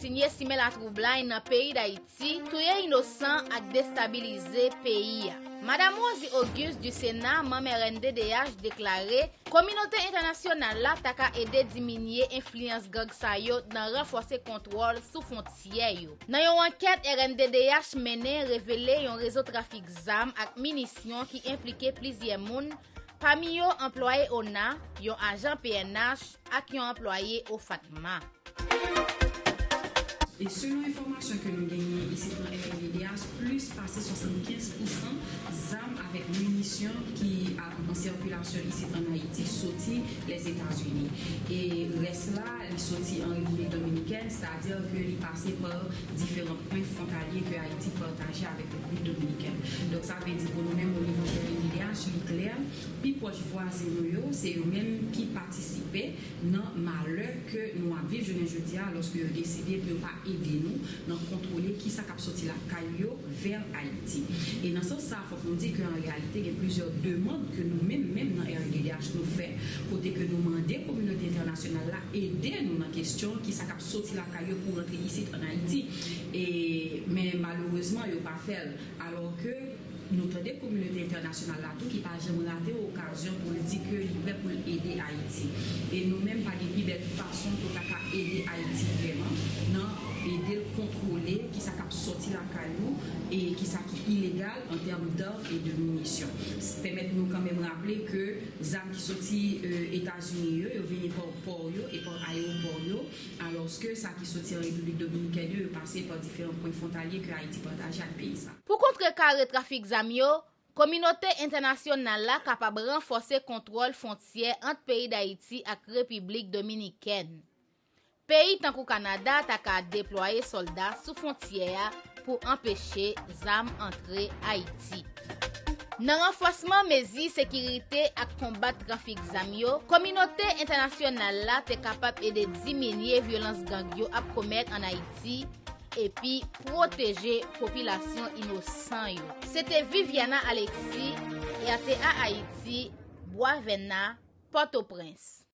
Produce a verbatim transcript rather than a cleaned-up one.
Kontinye simen latwoublay nan peyi Dayiti, touye inosan ak destabilize peyi a. Madan Rosie Auguste du Sénat, manm R N D D H, deklare kominote entènasyonal la ta ka ede diminye enfliyans gang sa yo nan ranfòse kontwòl sou fwontyè yo. Nan yon ankèt R N D D H mennen revele yon rezo trafik zam ak minisyon ki enplike plizyè moun, pami yo anplwaye ona, yon ajan P N H ak yon anplwaye OFATMA. E selon enfòmasyon ke nou genyen isit nan R N D D H, plis pase swasannkenz pousan zam avèk minisyon ki ap an sikilasyon isit an Ayiti soti Lèzetazini. E rès la, li soti an Repiblik Dominikèn, sètadi ke li pase pa diferan pwen fwontalye ke Ayiti pataje avèk Repiblik Dominikèn. Donk, sa vle di pou nou menm, o nivo R N D D H, li klè, pi pwòch vwazen nou yo, se yo menm ki patisipe nan malè ke nou ap viv jounen jodi a, lòske yo deside pou yo pa ede nou nan kontwole kisa k ap soti lakay yo vè Ayiti. E nan sans sa, fòk nou di ke an reyalite, gen plizyè demann ke nou menm, menm nan R N D D H, nou fè, kote ke nou mande kominote entènasyonal la ede nou nan kesyon kisa k ap soti lakay yo pou rantre isit an Ayiti. E, men malerezman, yo pa fè l. Alò ke nou tande kominote entènasyonal la tou ki pa janm rate okazyon pou l di ke li prè pou l ede Ayiti. E nou menm, pa gen pi bèl fason pou ta ka ede Ayiti vrèman nan ede l kontwole kisa k ap sòti lakay nou e kisa ki ilegal an tèm d'armes et de munitions. Pèmèt nou kanmenm raple ke zam ki soti, e, Etazini yo, yo vini pa pò yo e pa ayewopò yo, alòske sa ki soti an Repiblik Dominikèn yo, yo pase pa diferan pwen fwontalye ke Ayiti pataje ak peyi sa. Pou kontrekare trafik zam yo, kominote entènasyonal la kapab ranfòse kontwòl fwontyè ant peyi Dayiti ak Repiblik Dominikèn. Peyi tankou Kanada ta ka deplwaye sòlda sou fwontyè a pou anpeche zam antre Ayiti. Nan ranfòsman mezi sekirite ak konbat trafik zam yo, kominote entènasyonal la te kapab ede diminye vyolans gang yo ap komèt an Ayiti epi pwoteje popilasyon inosan yo. Se te Viviana Alexis, R T A Ayiti, Bwavèna, Pòtoprens.